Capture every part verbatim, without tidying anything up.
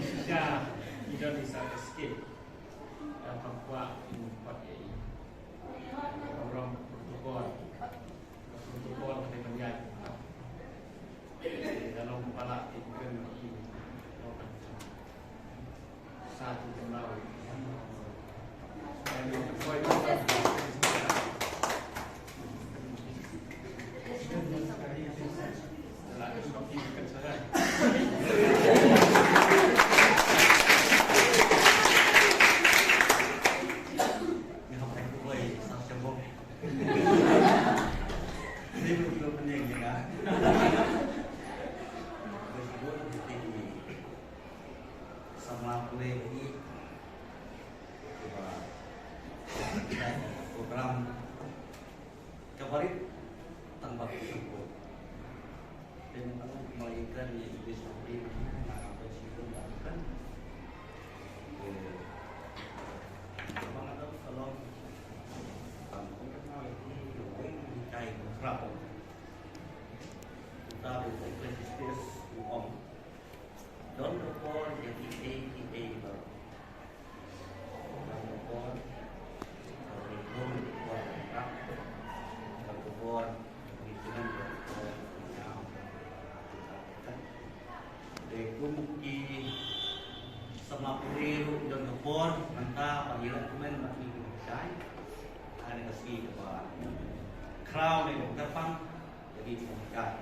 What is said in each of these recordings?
Shisha, i don i sa ka skim. Ïa kam kwah in pat ïa i. Ka burom protocol. Ka protocol ka dei ban ïaid. Ïa long ba la i kren i. Sa tu kembali. Samla pule bagi kiba program kabarit tang ba sempur. Dan kalau mulai ikan ni lebih seperti nak apa sih pun tak kan. Bang ada kalau bang kenal ini orang ni kai berapa. Kita boleh Kristus om. Don ka por ïa kiei kiei baroh. Don ka por ïa ka por, don ka por ïa ka por, te kum ki samla pule ruh don ka por mynta ban ïa la kumne bad ngi ki nonghikai. Hangne ka sngi kaba khraw ne kaba kyrpang ïa ngi ki nonghikai.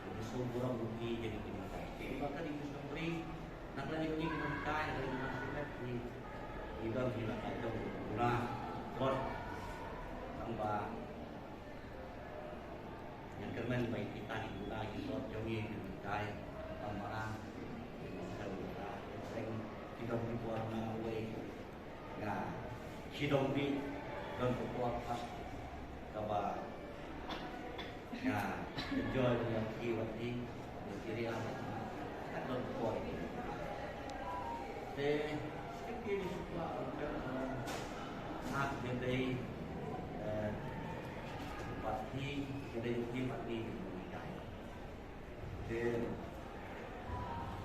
Ngi sngewbha burom ïa ki, ïa ki nonghikai. Te ba ka dei ka sngewbha na ka liang jong ngi ki nonghikai, na ka liang jong ngi ki nonghikai, ngi, ngi don hi la ka jong ngi na. Bad tang ba ngi kyrmen ba kita ki bun ki sot jong ngi ki nonghikai, tang ba na ki nonghikai, ki don ki bor na uwei. Nga shidong dih don ka por pat kaba nga enjoy ïa ki wat ni ki ri am ka don ka por. Te skip ki ni sukwa ka ha ka dei, eh, pat ni ka dei ki pat ni. Te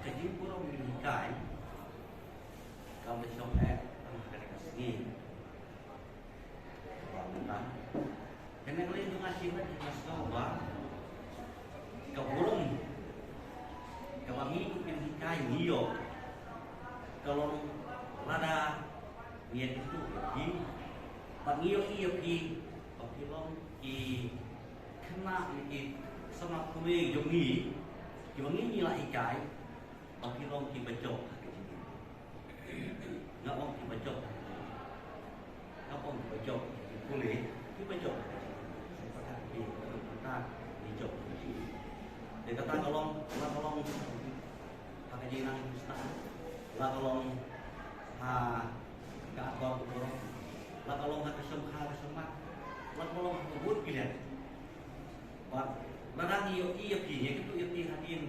ka jingburom ïa ki nonghikai. Kam da shong eh tang ha kane ka sngi. Ba mynta kane ka liang jong nga shi bynta nga sngew ba ka burom kaba ngi ki nonghikai ngi ïoh ka long lada ngi ïakynduh ïa phi bad ngi ïohi ïa phi ba phi long ki khynnah ne ki samla pule jong ngi kiba ngi ngi la hikai. Ba ki long kiba jop ha ka jingim. Nga ong kiba jop ha ka jingim. Nga ong kiba jop ha ka jingim. Pule, kiba jop ha ka jingim. Sngewbha ki, ki jop ha ka jingim. Te kata ka long, la ka long ha ka jingnang Khristan. La ka long ha ka akor ka burom. La ka long ha ka sngewbha ka sngewmat. La ka long ha ka bun ki leh. Bad lada ngi ïohi ïa phi, ïa kito ïa phi hadien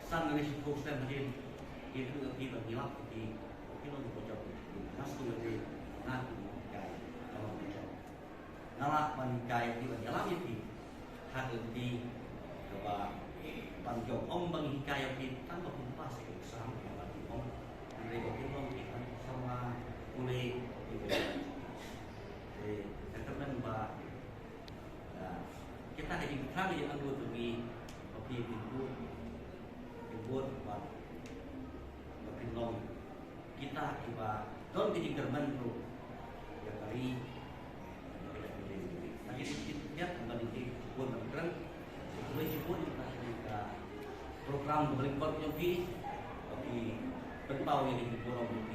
san ne shiphew snem hadien, ïa kito ïa phi ba ngi lap ïa phi, phi long kiba jop. Nga sngewthuh ïa phi, nga tu hikai, nga long kiba jop. Nga lah ban hikai ïa phi ban ïalam ïa phi ha ka lynti kaba ban jop. Ym ban hikai ïa phi tang ba phin pass ïa ka exam, ym ban hikai ïa phi tang ba phin long ki samla pule. Te nga kyrmen ba kita ka jingthrang jong ngi, ba phi pynbud, pynbud ba, ba phin long kita kiba don ka jingkyrmen ruh ïa ka ri. Ka jingkyrmen ba dei ka jingkyrmen ba kren, ka jingkyrmen ka program ba lyngkot jong phi, ba phi pynpaw ïa ka jingburom.